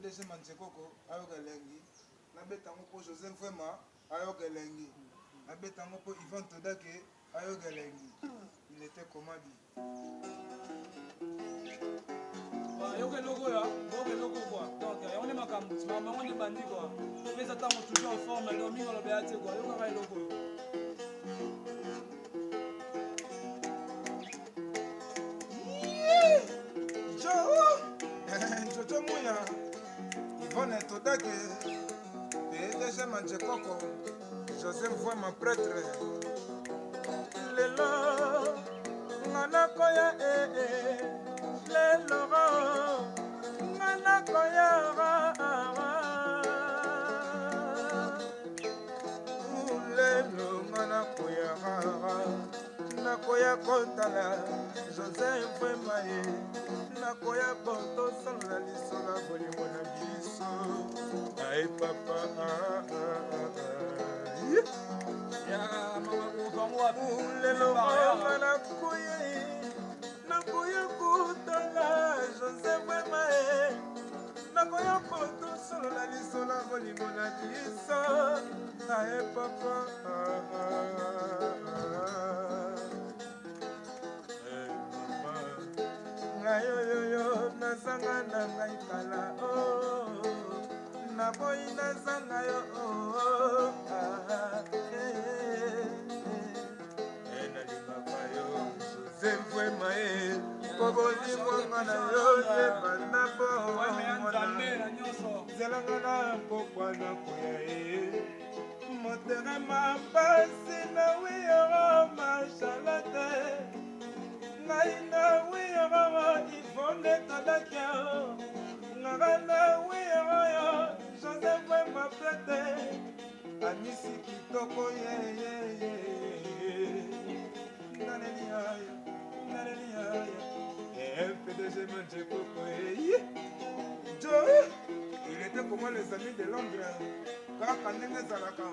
PDG Manzekoko ayoka elengi, nabeta yango mpo José Mvuema ayoka elengi, nabeta yango mpo Ivan Todake ayoka elengi. Il était comment dit? Yoka eloko oyo, yoka eloko quoi. Donc yango nde makambo, makambo yango nde bandi quoi. Pesa ntango toujours en forme, donc mingi oloba ya te quoi. Yokaka eloko oyo. Jojo Muya, Yvonne Todake, PDG Manjekoko, José Mvuema prêtre. Lelo nga nakoya eh, eh, lelo nga nakoya lelo nga nakoya nakoya kotala José Mvuema ye nakoya po tosolola lisolo ya bolingo na biso aye papa ah, ah, ah, lelo nga nakoya nakoya kotala José Mvuema ye nakoya po tosolola lisolo ya bolingo na biso aye papa ah, ah, ah. Eh, mama ngai oyoyo nazanga na ngai kala oh, naboyi nazanga yo oh, ah, eh, eh, eh. Nalingaka yo Jose Mvuema e po bolingo nga na yo yebanda po zelanga na pokwa na koya e Moterema mpasi na wiyoro machalate ngai na wiyoro ivonde todakio ngaka na wiyoro yo Joseph Wemba prete amisi kitoko yeyeye naleli yaya naleli yaya MPDG manje koko eye Joe il était comment les amis de Londres Kaka ndenge ezalaka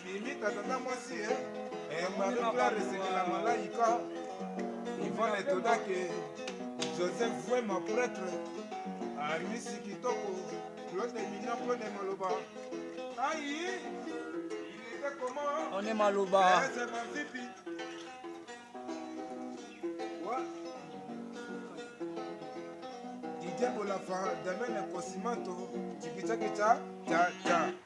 Mimi tata mwasi eh eh Marie Claire esekela malaika Yvonne Etodake Joseph Vuema prêtre Amisi kitoko Claude Mignon Claude Maloba Aïe il était comment On est Maloba. Eh, c'est ma vipi. Ouais. Didier Bolafa, Damien Kosimanto, Tikita Kita, Ta Ta.